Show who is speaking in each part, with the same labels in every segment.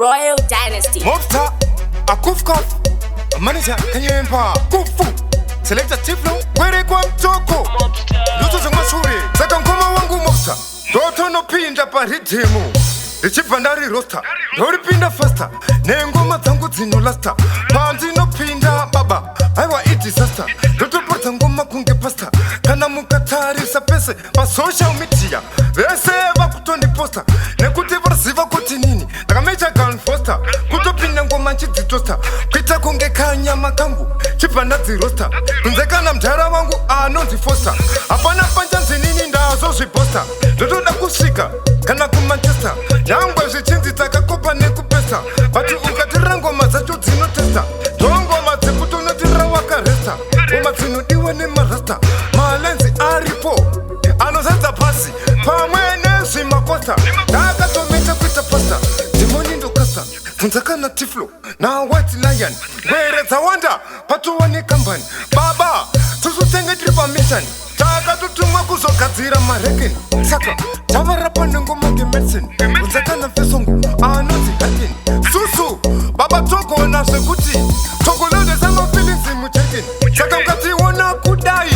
Speaker 1: Royal Dynasty.
Speaker 2: Mobster, a kuf kuf, manager kanyempa, kufu, selector Tiflo, were kwa mtoko, ndoto zvemashure, saka ngoma wangu Mobster, ndotonopinda paridhimu, ndichibva ndari rosta, ndoripinda faster, nengoma dzangu dzinolasta, pandinopinda baba, aiwa idisaster, ndotopodza ngoma kunge pasta, kana mukatarisa pese pasocial media, vese vakutondiposta, nekuti vaziva kuti nini ndakamecha Gun Foster, kutopinda ngoma nchidzitosta, kuita kunge kanyama kangu chibva ndadzirosta, kunze kana mudhara wangu anonzi Foster, hapana panchanzi nini ndazozviposta, ndotoda kusvika kana kuManchester, nyangwe zvichinzi takakopa nekupesta, but ukatirira ngoma dzacho dzinotesta, ndongoma dzekuti unotirira wakaresta, ngoma dzinodiwa nemarasta, malenzi aripo anozadza pasi pamwe nezvimakosta, ndakatometa kuita pasta, dhimoni ndokasta, bvunza kana Tiflo naWhite Lion, ngwere dzawanda patova nekambani, baba tusutenge tiri pamission, takatotumwa kuzogadzira marekeni, saka tavarapa nengoma ngemedicine, bvunza kana Fesongo anonzi Hakin susu, baba togona zvekuti togolodesa mafeelings muchekin, saka mukationa kudai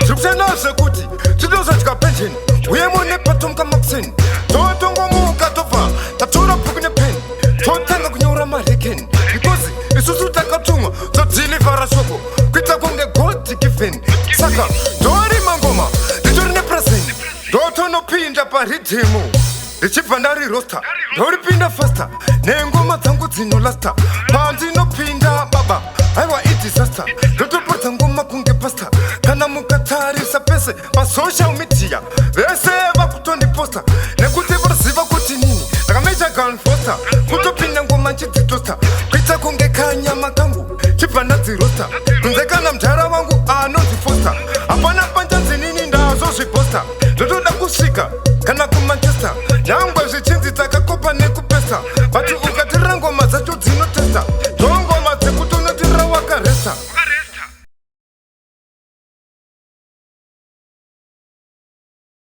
Speaker 2: zviri kushanda zvekuti titozodya pension, uye mune patomka makuseni totongomuka tobva tatora bhuku nepeni, totanga kunyora marekeni, because isusu takatumwa todhilivhara shoko kuita kunge God given, saka ndorima ngoma nditori nepresent, ndotonopinda paridhimu ndichibva ndari rosta, ndoripinda faster, nengoma dzangu dzinolasta, pandinopinda baba, aiwa idisaster, ndotopodza ngoma kunge pasta, kana mukatarisa pese pasocial media vese vakutondiposta, nekuti vaziva kuti nini ndakamecha Gun Foster, kutopinda ngoma nchidzitosta, kuita kunge kanyama kangu chibva ndadzirosta, kunze kana mudhara wangu anonzi Foster, hapana panchanzi nini ndazozviposta, ndotoda kusvika kana kuManchester, nyangwe zvichinzi takakopa nekupesta, but